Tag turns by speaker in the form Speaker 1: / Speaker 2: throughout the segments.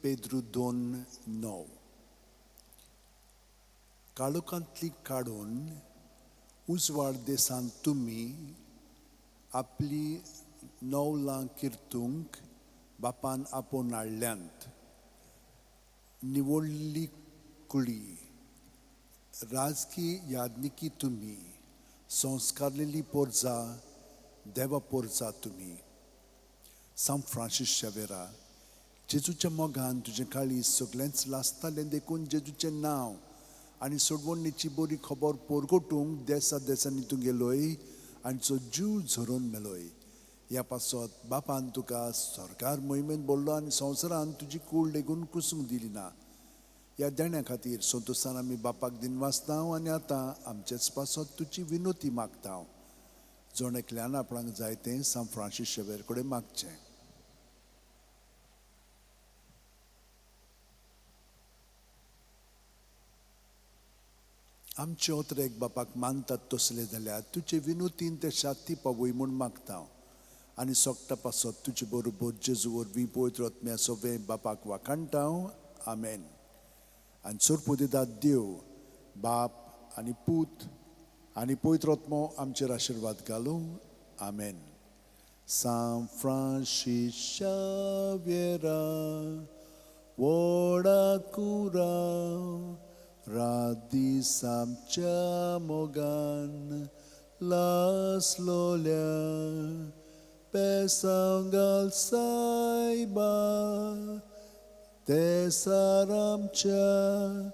Speaker 1: पेद्रू 2:9. काळोखांतली काडून उजवाड देशांत तुमी आपली नवलां किर्तूंक बापान आपोवन हाडल्यांत. निवडली कुळी, राजकी याज्ञिकी तुमी, संस्कारलेली पोरजा, देवा पोरजा तुमी. सांत फ्रांसीस शावेरा, जेजूच्या मोगान तुजें काळीज सगळेंच लासतालें, देखून जेजूचें नांव आनी सोडवणीची बरी खबर पोरगोटूंक देसा देसांनी तूं गेलोय आनी चो जीव झरोवन मेलोय. ह्या पासत बापान तुका सरकार मोहिमेंत बोल्लो आनी संवसारान तुजी कूड लेगून कुसूंक दिली ना. ह्या देण्या खातीर संतोशान आमी बापाक दिनवासता आनी आतां आमचेच पासत तुजी विनोती मागता. जण एकल्यान आपणाक जाय तें सांत फ्रांसीस शेवेर कडेन मागचें. आमचे ओतरेक बापाक मानतात तसले जाल्यार तुजे विनोतीन ते शाती पावय म्हूण मागता आनी सोगटा पासत तुजे बरोबर जेजू वरवीं पवित्र आत्म्या सगळें बापाक वाखाणटा. आमेन. आनी सोरपुदिदाद देव बाप आनी पूत आनी पवित्र आत्मो आमचेर आशिर्वाद घालूं. आमेन. सांत फ्रांसीस शाव्येरा व्हडा कुराव रात दीस आमच्या मोगान लासलोल्या पेसांव घाल सायबा देसार आमच्या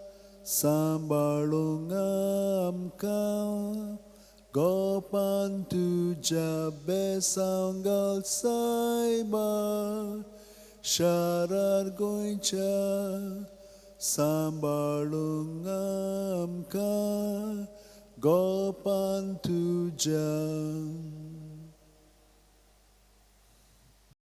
Speaker 1: सांबाळूंक आमकां गोपान तुज्या बेसांव घाल सायबा शारार गोंयच्या सांबाळूंक आमकां गोपान तुज्या.